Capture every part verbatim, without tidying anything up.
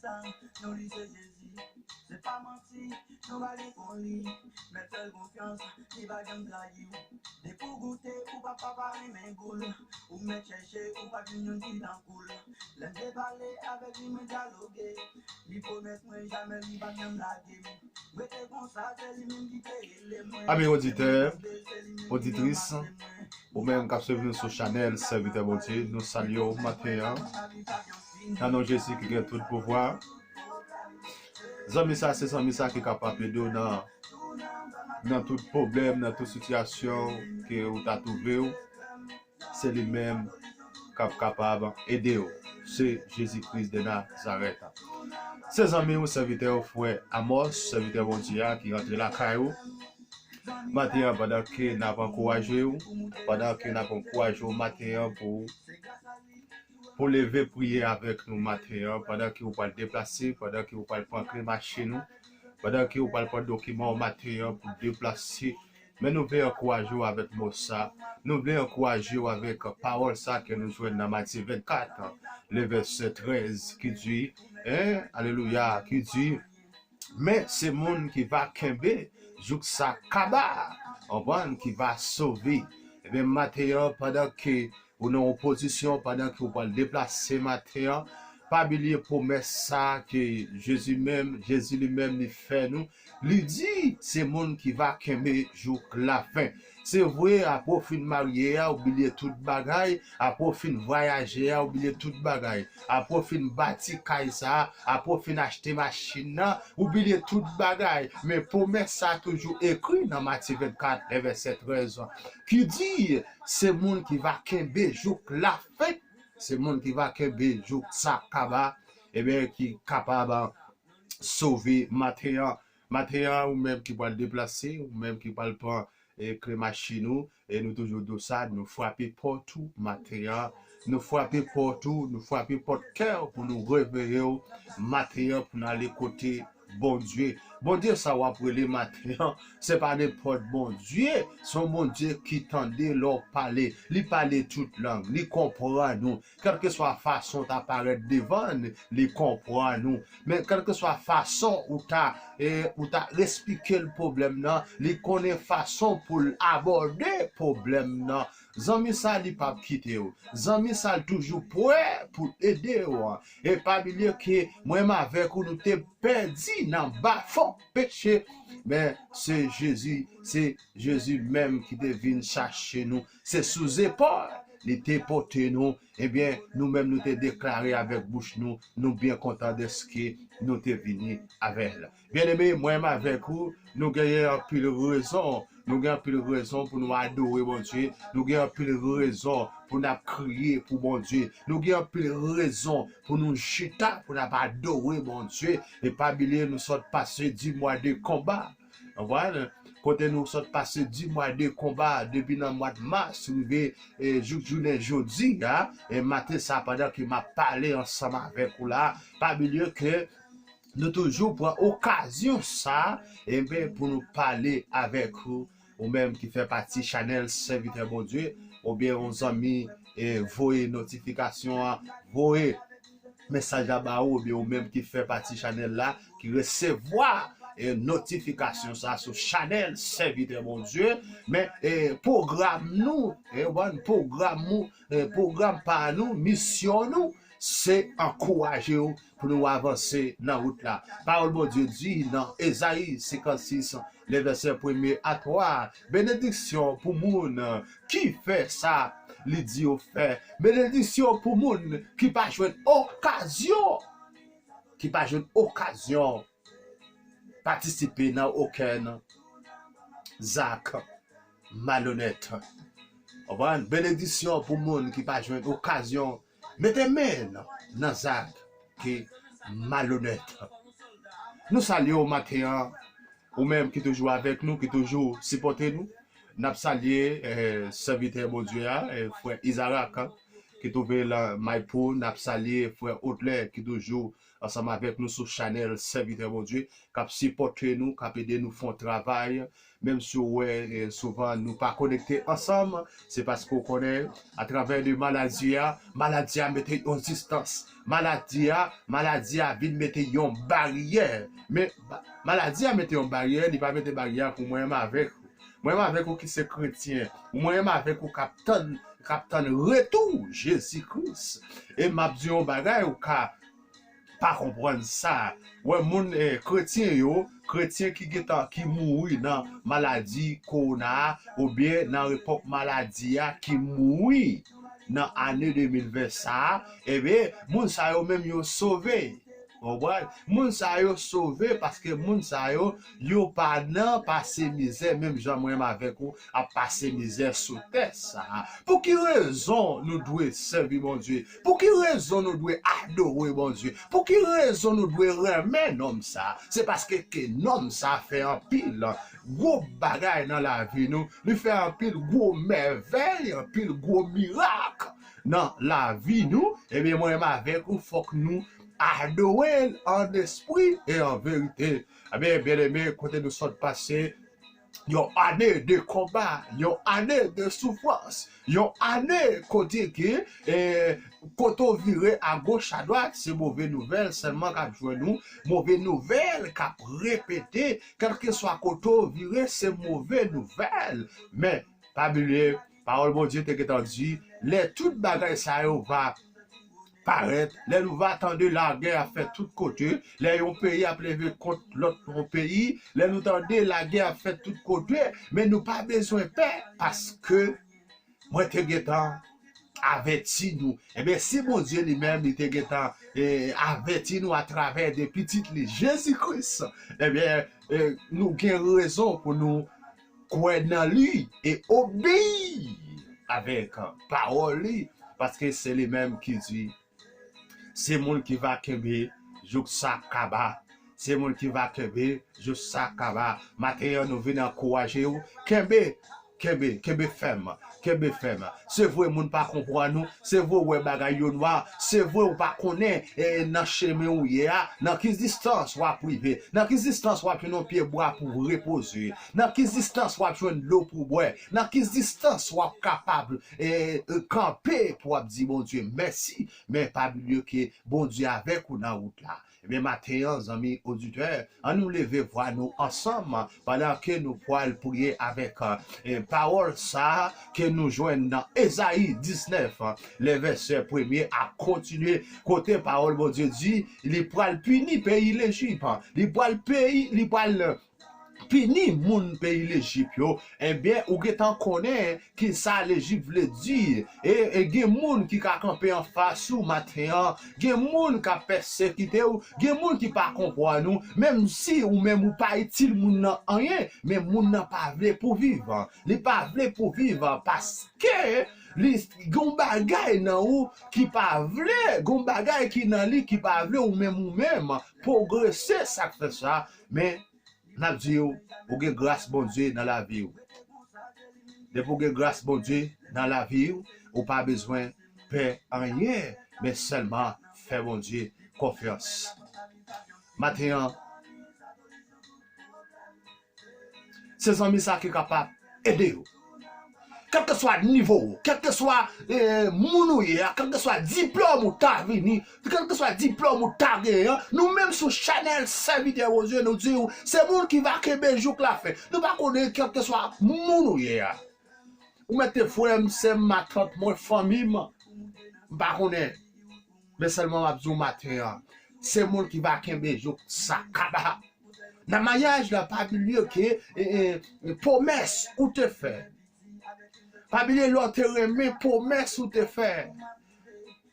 Non li se Jezi, se pa manti, nou pa gen foli. Mèt fè l konfyans, li pa janm trayi w. Depi w goute, ou papa pa renmen goul. Ou mèt chèche, ou pa jwenn youn ki tankou l. Lè m te pale avèk li, mwen dyaloge. Li pwomèt mwen jamè li pa janm lage m. Rete konsa, se li menm ki te rele mwen. Ami oditè, oditris, ou menm k ap swiv nou sou chanèl Sèvitè Bondye, nou salye w maten an. Nan non Jezi ki gen tout pouvwa. Zanmi sa, se zanmi sa ki kapab ede w nan, nan tout pwoblèm, nan tout sitiyasyon ke ou ta twouve w. Se li menm k ap kapab ede w. Se Jezi Kris de Nazarèt. Se zanmi w, sèvitè w, frè Amos, sèvitè Bondye a ki rantre lakay ou. Maten an, pandan ke n ap ankouraje w, pandan ke n ap ankouraje w maten an pou, pou leve priye avèk nou maten an, pandan ke ou pral deplase, pandan ke ou pral pran kle machin ou, pandan ke ou pral pran dokiman w maten an pou deplase. Men nou vle ankouraje w avèk mo sa. Nou vle ankouraje w avèk pawòl sa ke nou jwenn nan Matye vennkat, le vèsè trèz, ki di, en, alelouya, ki di, men se moun ki va kenbe jouk sa kaba, konprann, ki va sove. Ebyen, maten an, pandan ke ou nan yon pozisyon, pandan ke ou pral deplase maten an, pa bliye pwomès sa ke Jezi menm, Jezi li menm li fè nou. Li di, se moun ki va kenbe jouk lafen. Se vre, apre w fin marye a, ou bliye tout bagay, apre w fin vwayaje a, ou bliye tout bagay, apre w fin bati kay sa a, apre w fin achte machin nan, ou bliye tout bagay. Men pwomès sa a toujou ekri nan Matye vennkat, vèsè trèz, ki di, se moun ki va kenbe jouk lafen, se moun ki va kenbe jouk sa kaba, ebyen, ki kapab sove maten an. Maten an, ou menm ki pral deplase, ou menm ki pral pran, e, kle machin ou, e nou toujou di w sa, nou frape pòt ou maten an. Nou frape pòt ou, nou frape pòt kè w pou nou reveye w maten an pou n ale kote Bondye. Bondye sa w ap rele maten an, se pa nenpòt Bondye, se yon Bondye ki tande lè w pale. Li pale tout lang, li konprann ou. Kèlkeswa fason w ta parèt devan l, li konprann ou. Men kèlkeswa fason ou ta, e, ou ta esplike l pwoblèm nan, li konnen fason pou l abòde pwoblèm nan. Zanmi sa, li p ap kite w. Zanmi sa, l toujou prè pou l ede w. E pa bliye ke mwen menm avèk ou, nou te pèdi nan bafon peche. Men se Jezi, se Jezi menm ki te vin chache nou. Se sou zepòl li te pote nou. Ebyen, nou menm nou te deklare avèk bouch nou, nou byen kontan dèske nou te vini avè l. Byeneme, mwen menm avèk ou, nou genyen anpil rezon. Nou gen anpil rezon pou nou adore Bondye. Nou gen anpil rezon pou n ap kriye pou Bondye. Nou gen anpil rezon pou nou chita, pou n ap adore Bondye. E pa bliye, nou sot pase dis mwa de konba. Konprann? Kote nou sot pase dis mwa de konba depi nan mwa mas rive, e, jouk jounen jodi a, e maten sa pandan ke m ap pale ansanm avèk ou la, pa bliye ke nou toujou pran okazyon sa, enben, pou nou pale avèk ou, ou menm ki fè pati chanèl Sèvitè Bondye, oubyen yon zanmi, e, voye notifikasyon an, voye mesaj la ba ou, oubyen ou menm ki fè pati chanèl la, ki resevwa, e, notifikasyon sa sou chanèl Sèvitè Bondye. Men, e, pwogram nou, e, bon, pwogram nou, e, pwogram pa nou, misyon nou, se ankouraje w pou nou avanse nan wout la. Pawòl Bondye di nan Ezayi senkannsis, le vèsè premye a twa, benediksyon pou moun ki fè sa li di yo fè. Benediksyon pou moun ki pa jwenn okazyon, ki pa jwenn okazyon patisipe nan okenn zak malonèt. Konprann? Benediksyon pou moun ki pa jwenn okazyon mete men nan zak ki malonèt. Nou salye w maten an, ou menm ki toujou avèk nou, ki toujou sipòte nou. N ap salye, eh, sèvitè Bondye a, eh, frè Izarak, ki twouve l Maypou. N ap salye frè Otlè, ki toujou ansanm avèk nou sou chanèl Sèvitè Bondye, k ap sipòte nou, k ap ede nou fè yon travay. Menm si w wè, eh, souvan nou pa konekte ansanm, se paske w konnen, atravè de maladi a, maladi a mete yon distans. Maladi a, maladi a vin mete yon baryè. Men, ba- maladi a mete yon baryè, li pa mete baryè a pou mwen menm avèk ou. Mwen menm avèk ou ki se kretyen, ou mwen menm avèk ou k ap tann, k ap tann retou Jezi Kris. E m ap di yon bagay, ou ka pa konprann sa. Wè moun, eh, kretyen yo, kretyen ki gentan, ki mouri nan maladi kowona a, oubyen nan epòk maladi a, ki mouri nan ane de mil ven sa a, ebyen, moun sa yo menm yo sove. Ou konprann? Moun sa yo sove paske moun sa yo, yo pa nan pase mizè, menm jan mwen menm avèk ou ap pase mizè sou tè sa a. Pou ki rezon nou dwe sèvi Bondye? Pou ki rezon nou dwe adore Bondye? Pou ki rezon nou dwe renmen nonm sa a? Se paske ke nonm sa a fè anpil gwo bagay nan lavi nou. Li fè anpil gwo mèvèy, anpil gwo mirak nan lavi nou. Ebyen, mwen menm avèk ou, fòk nou adore l an espri e an verite. Ebyen, byeneme, kote nou sot pase, yon ane de konba, yon ane de soufrans, yon ane kote ke, eh, kote w vire agoch adwat, se move nouvèl sèlman k ap jwenn ou, move nouvèl k ap repete, kèlkeswa kote w vire, se move nouvèl. Men, pa bliye, pawòl Bondye te gentan di, lè tout bagay sa yo va parèt, lè nou va tande lagè ap fèt tout kote, lè yon peyi ap leve kont lòt yon peyi, lè nou tande lagè ap fèt tout kote, men nou pa bezwen pè, paske mwen te gentan avèti nou. Ebyen, si Bondye li menm, li te gentan, eh, avèti nou atravè de pitit li, Jezi Kris, ebyen, eh, nou gen rezon pou nou kwè nan li e obeyi avèk pawòl li, paske se li menm ki di, se moun ki va kenbe jouk sa kaba. Se moun ki va kenbe jouk sa kaba. Maten an, nou vin ankouraje w. Kenbe, kenbe, kenbe fèm. Kenbe fèm. Se vre, moun pa konprann ou. Se vre, ou wè bagay yo nwa. Se vre, ou pa konnen, eh, nan chemen ou ye a, nan ki distans w ap rive. Nan ki distans w ap jwenn yon pye bwa pou w repoze. Nan ki distans w ap jwenn dlo pou w bwè. Nan ki distans w ap kapab, eh, kanpe pou w ap di Bondye mèsi. Men pa bliye ke Bondye avèk ou nan wout la. Ebyen, maten an, zanmi oditè, ann nou leve vwa nou ansanm pandan ke nou pral priye avèk, eh, pawòl sa a ke nou jwenn nan Ezayi diznèf, le vèsè premye a kontinye, kote pawòl Bondye di, li pral pini peyi Lejip, li pral peyi, li pral pini moun peyi Lejip yo, ebyen, ou gentan konnen ki sa Lejip vle di. E, e gen moun ki ka kanpe anfas ou maten an, gen moun k ap pèsekite w, gen moun ki pa konprann ou, menm si ou menm ou pa itil moun nan anyen, men moun nan pa vle pou viv. Li pa vle pou viv paske li gon bagay nan ou ki pa vle, gon bagay ki nan li ki pa vle ou menm ou menm pwogrese, sa k fè sa. Men n ap di w, ou gen gras Bondye nan lavi w. Depi w gen gras Bondye nan lavi w, ou pa bezwen pè anyen, men sèlman fè Bondye konfyans. Maten an, se zanmi sa ki kapab ede w. Kèlkeswa nivo w, kèlkeswa, eh, moun ou ye a, kèlkeswa diplòm ou ta vini, kèlkeswa diplòm ou ta genyen, nou menm sou chanèl Sèvitè Bondye, nou di w, se moun ki va kenbe jouk lafen. Nou pa konnen kèlkeswa moun ou ye a. Ou mèt te frè m, sè m, matant mwen, fanmi m, m pa konnen. Men sèlman m ap di w maten an, se moun ki va kenbe jouk sa kaba. Nan maryaj la, pa bliye ke, e, e, pwomès ou te fè. Pa bliye lè w te renmen pwomès ou te fè.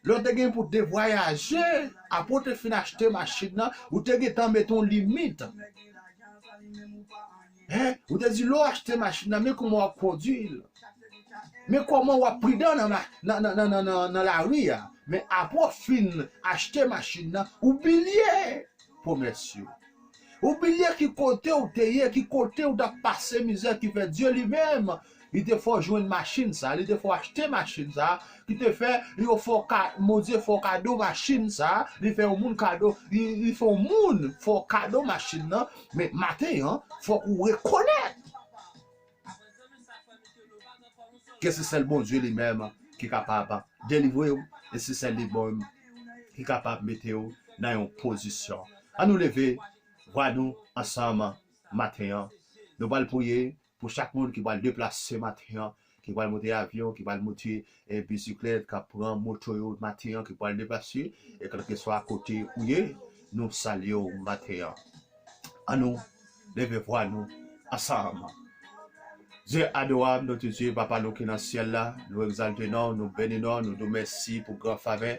Lè w te gen pou te vwayaje, apre w te fin achte machin nan, ou te gentan mete yon limit. Hein? Ou te di lè w achte machin nan, men kòman w ap kondui l. Men kòman w ap pridan nan, ma- nan, nan, nan, nan, nan, nan lari a. Men apre w fin achte machin nan, ou bliye pwomès yo. Ou bliye ki kote w te ye, ki kote w t ap pase mizè, ki fè Dye li menm, Li te fè w jwenn machin sa, li te fè w achte machin sa, ki te fè yo fè w ka, Bondye fè w kado machin sa, li fè yon moun kado, li, li fè yon moun fè w kado machin nan, men maten an, fòk ou rekonèt ke se sèl Bondye li menm ki kapab delivre w, e se sèl li menm ki kapab mete w nan yon pozisyon. Ann nou leve vwa nou ansanm maten an. Nou pral priye pou chak moun ki pral deplase maten an, ki pral monte avyon, ki pral monte, eh, bisiklèt, k ap pran moto yo maten an, ki pral deplase, e kèlkeswa kote ou ye, nou salye w maten an. Ann nou leve vwa nou ansanm. Dye adorab, notre Dieu, Papa nou ki nan syèl la, nou egzalte non w, nou beni non w, nou di w mèsi pou gran favè,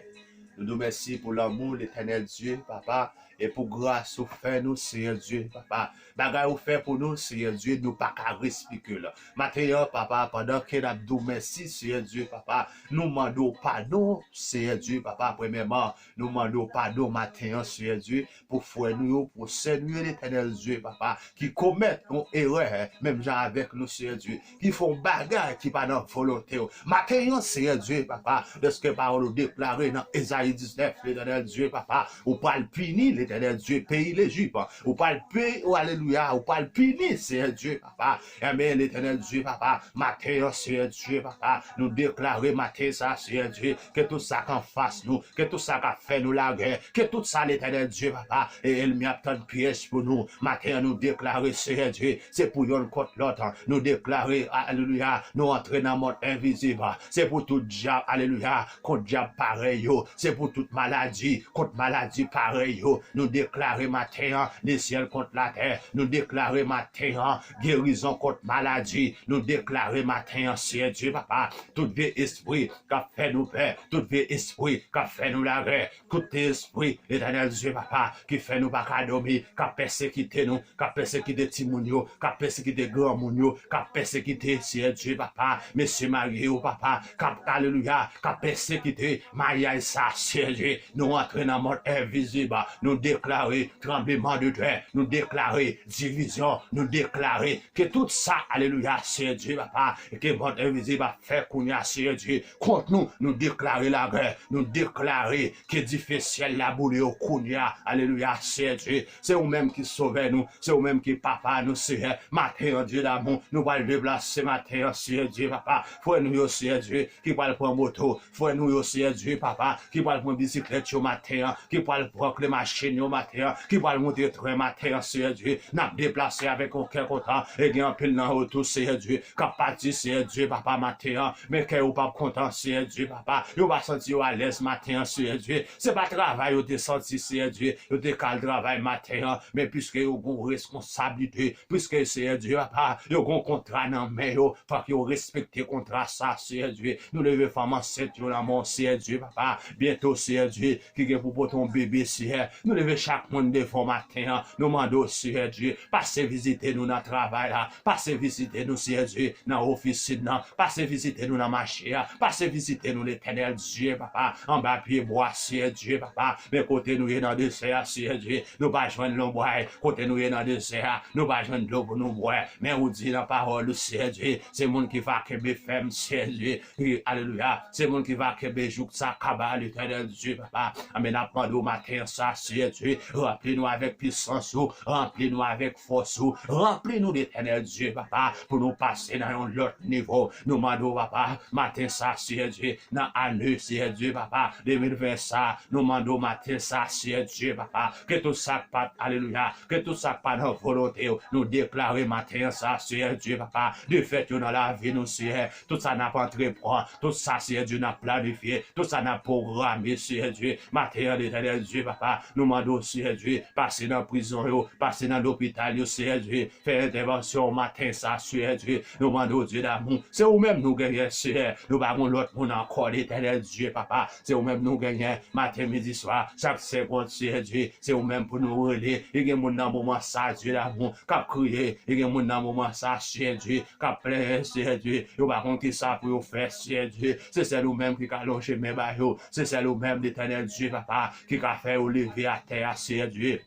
nou di w mèsi pou lanmou, Letènèl Dye, Papa, e pou gras ou fè nou, Seyè Dye, Papa. Bagay ou fè pou nou, Seyè Dye, nou pa ka esplike l. Maten an, Papa, pandan ke n ap di w mèsi, Seyè Dye, Papa, nou mande w padon, Seyè Dye, Papa, premyèman, nou mande w padon maten an, Seyè Dye, pou frè nou yo, pou sè nou yo, Letènèl Dye, Papa, ki komèt yon erè, menm jan avèk nou, Seyè Dye, ki fè yon bagay ki pa nan volonte w. Maten an, Seyè Dye, Papa, dèske pawòl ou deklare nan Ezayi diznèf, Letènèl Dye, Papa, ou pral pini, Letènèl Dye, peyi Lejip. Ou pral pe-, o, alelouya, ou pral pini, Seyè Dye, Papa. Enben, Letènèl Dye, Papa, maten an, Seyè Dye, Papa, nou deklare maten sa, Seyè Dye, ke tout sa k anfas nou, ke tout sa k ap fè nou lagè, ke tout sa, Letènèl Dye, Papa, e ènmi ap tann pyèj pou nou. Maten an, nou deklare, Seyè Dye, se pou yonn kont lòt, nou deklare, alelouya, nou antre nan mond envizib. Se pou tout dyab, alelouya, kont dyab parèy yo. Se pou tout maladi kont maladi parèy yo. Nou deklare maten an, lesyèl kont latè. Nou deklare maten an, gerizon kont maladi. Nou deklare maten an, Seyè Dye, Papa, tout vye espri k ap fè nou pè, tout vye espri k ap fè nou lagè, tout espri, Letènèl Dye, Papa, ki fè nou pa ka dòmi, k ap pèsekite nou, k ap pèsekite timoun yo, k ap pèsekite granmoun yo, k ap pèsekite, Seyè Dye, Papa, mesye marye yo, Papa, k ap, alelouya, k ap pèsekite maryaj sa, Seyè Dye, nou antre nan mond envizib, nou deklare tranbleman de tè, nou deklare divizyon, nou deklare ke tout sa, alelouya, Seyè Dye, Papa, e ke mond envizib ap fè kounye a, Seyè Dye, kont nou, nou deklare lagè, nou deklare ke dife syèl la boule yo kounye a, alelouya, Seyè Dye, se ou menm ki sovè nou, se ou menm ki papa nou, Seyè, maten an, Dye damou, nou pral deplase maten an, Seyè Dye, Papa, frè nou yo, Seyè Dye, ki pral pran moto, frè nou yo, Seyè Dye, Papa, ki pral pran bisiklèt yo maten an, ki pral pran kle machin yo maten an, ki pral monte tren maten an, Seyè Dye, n ap deplase avèk yon kè kontan, e gen anpil nan yo tou, Seyè Dye, k ap pati, Seyè Dye, Papa, maten an, men kè yo p ap kontan, Seyè Dye, Papa, yo pa santi yo alèz maten an, Seyè Dye, se pa travay yo te santi, Seyè Dye, yo te ka al travay maten an, men piske yo gen yon responsablite, piske, Seyè Dye, Papa, yo gen yon kontra nan men yo, fòk yo respekte kontra sa, Seyè Dye. Nou leve fanm ansent yo nan men w, Seyè Dye, Papa. Byento, Seyè Dye, ki gen pou pote yon bebe, Seyè. Nou leve chak moun devan w maten an. Nou mande w, Seyè Dye, pase vizite nou nan travay la. Pase vizite nou, Seyè Dye, nan ofisin nan. Pase vizite nou nan mache a. Pase vizite nou, Letènèl Dye, Papa. Anba pye bwa, Seyè Dye, Papa. Men kote nou ye nan dezè a, Seyè Dye, nou pa jwenn lonbray. Kote nou ye nan dezè a, nou pa jwenn dlo pou nou bwè. Men ou di nan pawòl ou, Seyè Dye, se moun ki va kenbe fèm, Seyè Dye. Wi, alelouya. Se moun ki va kenbe jouk sa kaba, Letènèl Dye, Papa. Anben, n ap mande w maten an sa, Seyè Dye, ranpli nou avèk pisans ou, ranpli nou avèk fòs ou, ranpli nou, Letènèl Dye, Papa, pou nou pase nan yon lòt nivo. Nou mande w, Papa, maten sa, Seyè Dye, nan ane, Seyè Dye, Papa, de mil ven sa, nou mande w maten sa, Seyè Dye, Papa, ke tout sa k pa t, alelouya, ke tout sa k pa nan volonte w, nou deklare maten an sa, Seyè Dye, Papa, defèt yo nan lavi nou, Seyè, tout sa n ap antreprann, tout sa, Seyè Dye, n ap planifye, tout sa n ap pwograme, Seyè Dye, maten an, Letènèl Dye, Papa, nou mande w, Seyè Dye, pase nan prizon yo, pase nan lopital yo, Seyè Dye, fè entèvansyon w maten sa, Seyè Dye. Nou mande w, Dye damou, se ou menm nou genyen, Seyè. Nou pa gen lòt moun ankò, Letènèl Dye, Papa. Se ou menm nou genyen, maten, midi, swa, chak segond, Seyè Dye. Se ou menm pou nou rele. E gen moun nan moman sa, Dye damou, k ap kriye. E gen moun nan moman sa, Seyè Dye, k ap plenyen, Seyè Dye. Yo pa konn ki sa pou yo fè, Seyè Dye. Se sèl ou menm ki ka lonje men ba yo. Se sèl ou menm, Letènèl Dye, Papa, ki ka fè yo leve atè a, Seyè Dye.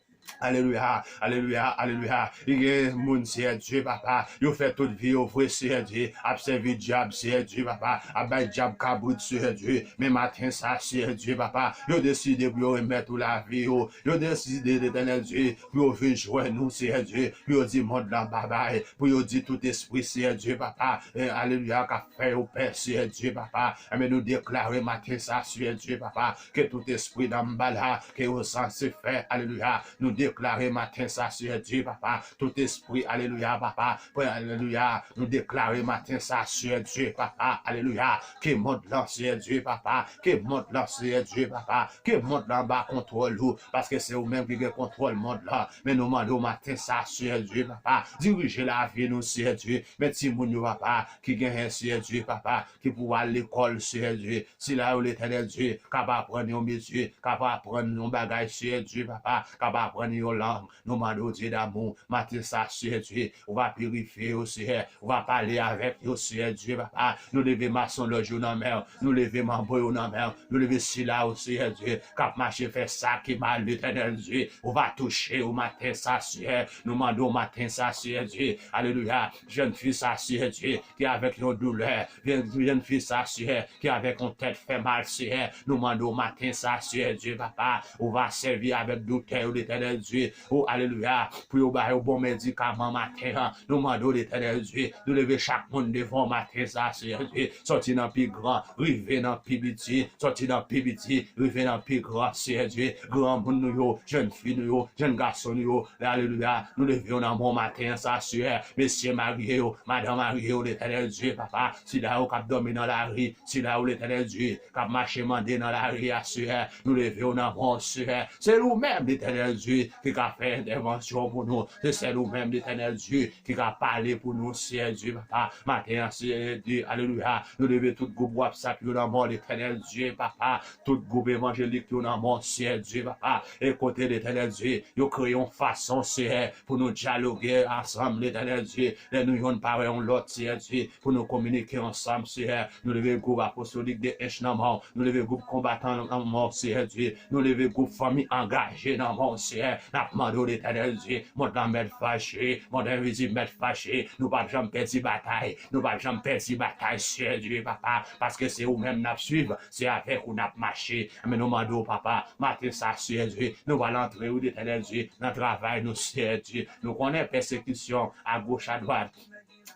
Alelouya, alelouya, alelouya. Li gen moun, Seyè Dye, papa, yo fè tout vi yo vre, Seyè Dye, ap sèvi dyab, Seyè Dye, papa, ap bay dyab kabrit, Seyè Dye. Men maten sa, Seyè Dye, papa, yo deside pou yo remèt ou lavi yo. Yo deside, Letènèl Dye, pou yo vin jwenn ou, Seyè Dye, pou yo di mond lan babay, pou yo di tout espri, Seyè Dye, papa, eh, alelouya, k ap fè yo pè, Seyè Dye, papa. Enben, nou deklare maten sa, Seyè Dye, papa, ke tout espri nan anba la, ke yo sanse fè, alelouya, nou deklare maten sa, Seyè Dye, papa, tout espri, alelouya, papa, alelouya, nou deklare maten sa, Seyè Dye, papa, alelouya, ke mond lan, Seyè Dye, papa, ke mond lan, Seyè Dye, papa, ke mond lan anba kontwòl ou, paske se ou menm ki gen kontwòl mond lan. Men nou mande w maten sa, Seyè Dye, papa, dirije lavi nou, Seyè Dye. Men timoun yo, papa, ki genyen, Seyè Dye, papa, ki pou al lekòl, Seyè Dye. Sila yo, Letènèl Dye, k ap aprann yon metye, k ap aprann yon bagay, Seyè Dye, papa, k ap aprann yon lang. Nou mande w, Dye damou, maten sa, Seyè Dye, ou va pirifye yo, Seyè. Ou va pale avèk yo, Seyè Dye, papa. Nou leve masonlòj yo nan men w. Nou leve manbo yo nan men w. Nou leve sila yo, Seyè Dye, k ap mache fè sa ki mal, Letènèl Dye. Ou va touche yo maten sa, Seyè. Nou mande w maten sa, Seyè Dye. Alelouya. Jèn fi sa, Seyè Dye, ki avèk yon doulè. Jèn, jèn fi sa, Seyè, ki avèk yon tèt fè mal, Seyè. Nou mande w maten sa, Seyè Dye, papa. Ou va sèvi avèk doktè yo, Letènèl Dye. O, alelouya. Pou yo ba yo bon medikaman maten an. Nou mande w, Letènèl Dye, nou leve chak moun devan w maten sa, Seyè Dye. Sòti nan pi gran, rive nan pi piti. Sòti nan pi piti, rive nan pi gran, Seyè Dye. Granmoun nou yo, jèn fi nou yo, jèn gason nou yo. Alelouya. Nou leve yo nan bon maten an sa, Seyè. Mesye marye yo, madanm marye yo, Letènèl Dye, papa. Sila yo k ap dòmi nan lari, sila yo, Letènèl Dye, k ap mache mande nan lari a, Seyè. Nou leve yo nan bon, Seyè. Se ou menm, Letènèl Dye, ki ka fè entèvansyon pou nou. Se sèl ou menm, Letènèl Dye, ki ka pale pou nou, Seyè Dye, papa. Maten an, Seyè Dye, alelouya. Nou leve tout gwoup WhatsApp yo nan men w, Letènèl Dye, papa. Tout gwoup evanjelik yo nan men w, Seyè Dye, papa. E kote, Letènèl Dye, yo kreye yon fason, Seyè, pou nou dyaloge ansanm, Letènèl Dye. Lè nou yonn pa wè yon lòt, Seyè Dye, pou nou kominike ansanm, Seyè. Nou leve gwoup apostolik de ench nan men w. Nou leve gwoup konbatan nan men w, Seyè Dye. Nou leve gwoup fanmi angaje nan men w, Seyè. N ap mande w, Letènèl Dye, mond lan mèt fache, mond envizib mèt fache. Nou p ap janm pèdi batay. Nou p ap janm pèdi batay, Seyè Dye, papa. Paske se ou menm n ap swiv. Se avèk ou n ap mache. Men nou mande w, papa, maten sa, Seyè Dye, nou pral antre, wi, Letènèl Dye, nan travay nou, Seyè Dye. Nou konnen pèsekisyon agoch, adwat.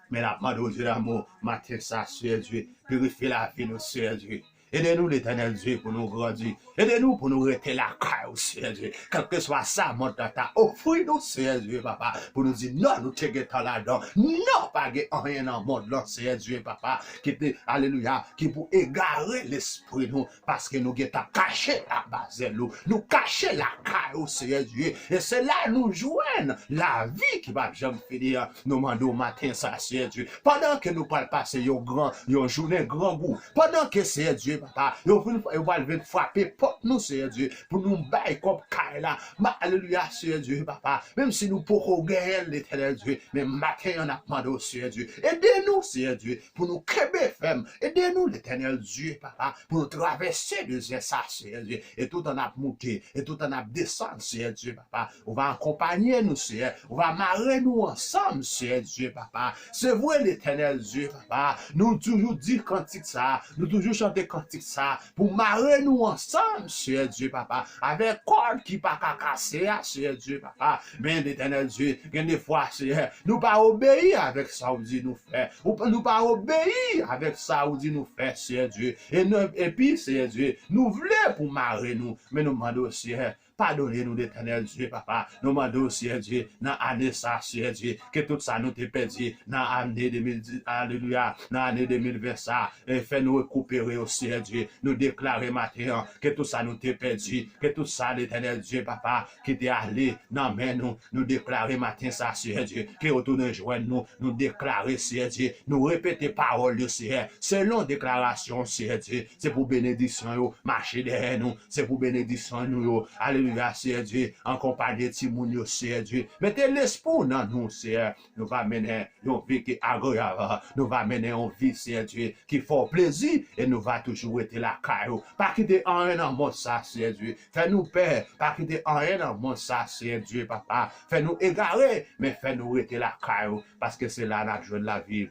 Men n ap mande w, Dye damou, maten sa, Seyè Dye, pirifye lavi nou, Seyè Dye. Ede nou, Letènèl Dye, pou nou grandi. Ede nou pou nou rete lakay ou, Seyè Dye. Kèlkeswa sa mond lan ta ofri nou, Seyè Dye, papa, pou nou di non, nou te gentan ladan. Non, pa gen anyen nan mond lan, Seyè Dye, papa, ki te, alelouya, ki pou egare lespri nou, paske nou gentan kache anba zèl ou. Nou kache lakay ou, Seyè Dye. E se la nou jwenn lavi ki p ap janm fini an. Nou mande w maten sa, Seyè Dye, pandan ke nou pral pase yon gran, yon jounen grangou, pandan ke, Seyè Dye, papa, yo vin, yo pral vin frape pòt nou, Seyè Dye, pou nou bay kòb kay la, ma, alelouya, Seyè Dye, papa, menm si nou poko genyen l, Letènèl Dye, men maten an n ap mande w, Seyè Dye, ede nou, Seyè Dye, pou nou kenbe fèm, ede nou, Letènèl Dye, papa, pou nou travèse dezè sa, Seyè Dye, e toutan n ap moute, e toutan n ap desann, Seyè Dye, papa, ou va akonpanye nou, Seyè. Ou va mare nou ansanm, Seyè Dye, papa. Se vre, Letènèl Dye, papa. Nou toujou di kantik sa. Nou toujou chante kantik sa. Pou mare nou ansanm, Seyè Dye, papa. Avèk kòd ki pa ka kase a, Seyè Dye, papa. Men, Letènèl Dye, gen de fwa, Seyè, nou pa obeyi avèk sa ou di nou fè. Ou, nou pa obeyi avèk sa ou di nou fè, Seyè Dye. E nou, epi, Seyè Dye, nou vle pou mare nou. Men nou mande w, Seyè, padone nou, Letènèl Dye, papa. Nou mande w, Seyè Dye, nan ane sa, Seyè Dye, ke tout sa nou te pèdi nan ane de mil dis, alelouya, nan ane de mil ven sa, e fè nou rekipere yo, Seyè Dye. Nou deklare maten an, ke tout sa nou te pèdi, ke tout sa, Letènèl Dye, papa, ki te ale nan men nou, nou deklare maten sa, Seyè Dye, ke yo tounen jwenn nou. Nou deklare, Seyè Dye, nou repete pawòl yo, Seyè, selon deklarasyon, Seyè Dye, se pou benediksyon yo mache dèyè nou, se pou benediksyon nou yo, alelouya. a, Seyè Dye, akonpanye timoun yo, Seyè Dye. Mete lespri w nan nou, Seyè. Nou va mennen yon vi ki agreyab. Nou va mennen yon vi, Seyè Dye, ki fè w plezi, e nou va toujou rete lakay ou. Pa kite anyen nan mond sa, Seyè Dye, fè nou pè. Pa kite anyen nan mond sa, Seyè Dye, papa, fè nou egare, men fè nou rete lakay ou, paske se la n ap jwenn lavi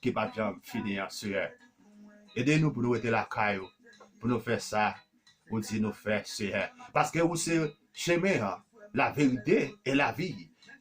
ki p ap janm fini an, Seyè. Ede nou pou nou rete lakay ou, pou nou fè sa ou di nou fè, Seyè. Paske ou se chemen an, laverite e lavi.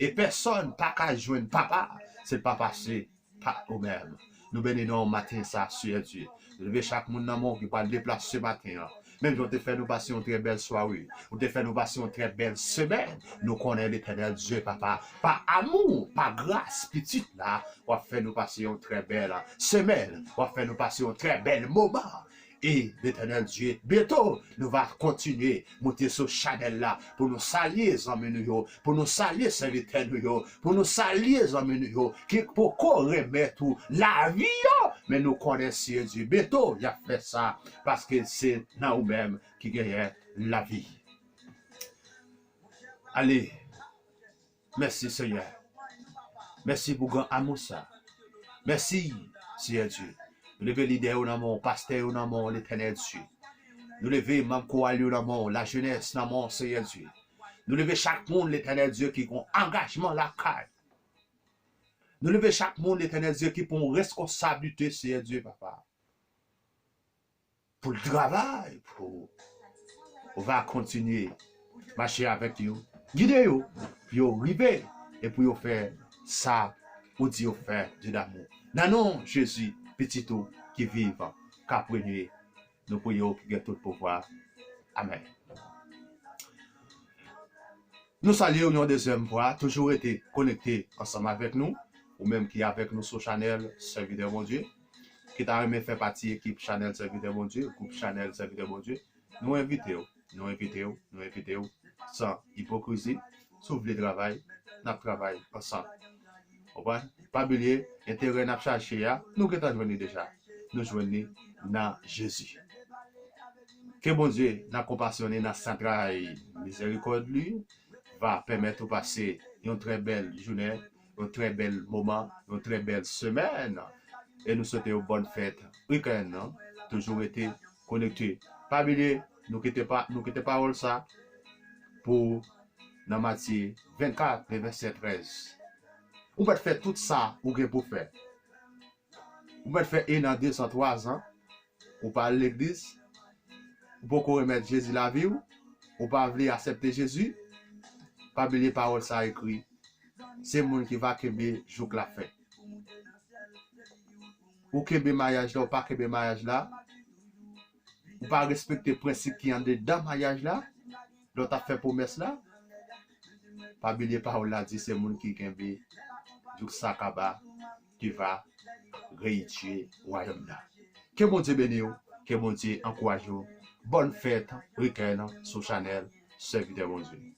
E pèsonn pa ka jwenn papa si l pa pase pa ou menm. Nou beni non w maten sa, Seyè Dye. Nou leve chak moun nan men w ki pral deplase maten an. Menm jan w te fè nou pase yon trè bèl sware, ou te fè nou pase yon trè bèl semèn. Nou konnen, Letènèl Dye, papa, pa amou, pa gras pitit la, w ap fè nou pase yon trè bèl semèn. W ap fè nou pase yon trè bèl moman. E, Letènèl Dye, byento, nou va kontinye moute sou chanèl la pou nou salye zanmi nou yo, pou nou salye sèvitè nou yo, pou nou salye zanmi nou yo ki poko remèt ou lavi yo. Men nou konnen, Seyè Dye, byento y ap fè sa, paske se nan ou menm ki genyen lavi. Ale, mèsi, Seyè. Mèsi pou gran amou sa. Mèsi, Seyè Dye. Nou leve lidè yo nan men w, pastè yo nan men w, Letènèl Dye. Nou leve manm koral yo nan men w, lajenès nan men w, Seyè Dye. Nou leve chak moun, Letènèl Dye, ki gon angajman lakay. Nou leve chak moun, Letènèl Dye, ki pran reskonsablite, Seyè Dye, papa, pou l travay pou ou. Ou va kontinye mache avèk yo, gide yo, pou yo rive e pou yo fè sa ou di yo fè, Dye damou. Nan non Jezi, Pitit ou ki viv, k ap renye, nou priye w ki gen tout pouvwa. Amèn. Nou salye w yon dezyèm fwa, toujou rete konekte ansanm avèk nou, ou menm ki avèk nou sou chanèl Sèvitè Bondye, ki ta renmen fè pati ekip chanèl Sèvitè Bondye, gwoup chanèl Sèvitè Bondye, nou envite w, nou envite w, nou envite w, san ipokrizi. Si w vle travay, n ap travay ansanm. Konprann? Pa bliye, enterè n ap chache a, nou gentan jwenn li deja. Nou jwenn li nan Jezi. Ke Bondye, nan konpasyon li, nan santray mizerikòd li, va pèmèt ou pase yon trè bèl jounen, yon trè bèl moman, yon trè bèl semèn. E nou swete w bòn fèt wikenn nan. Toujou rete konekte. Pa bliye, nou kite pa, nou kite pawòl sa pou nan Matye vennkat, vèsè trèz. Ou mèt fè tout sa ou gen pou fè. Ou mèt fè en an, de zan, twa zan, ou pa al legliz, ou poko remèt Jezi lavi w, ou pa vle aksepte Jezi, pa bliye pawòl sa ekri. Se moun ki va kenbe jouk lafen. Ou kenbe maryaj la, ou pa kenbe maryaj la, ou pa respekte prensip ki andedan maryaj la, lè w t ap fè pwomès la, pa bliye pawòl la di se moun ki kenbe jouk sa kaba ki va eritye wayòm nan. Ke Bondye beni w, ke Bondye ankouraje w. Bòn fèt wikenn sou chanèl Sèvitè Bondye.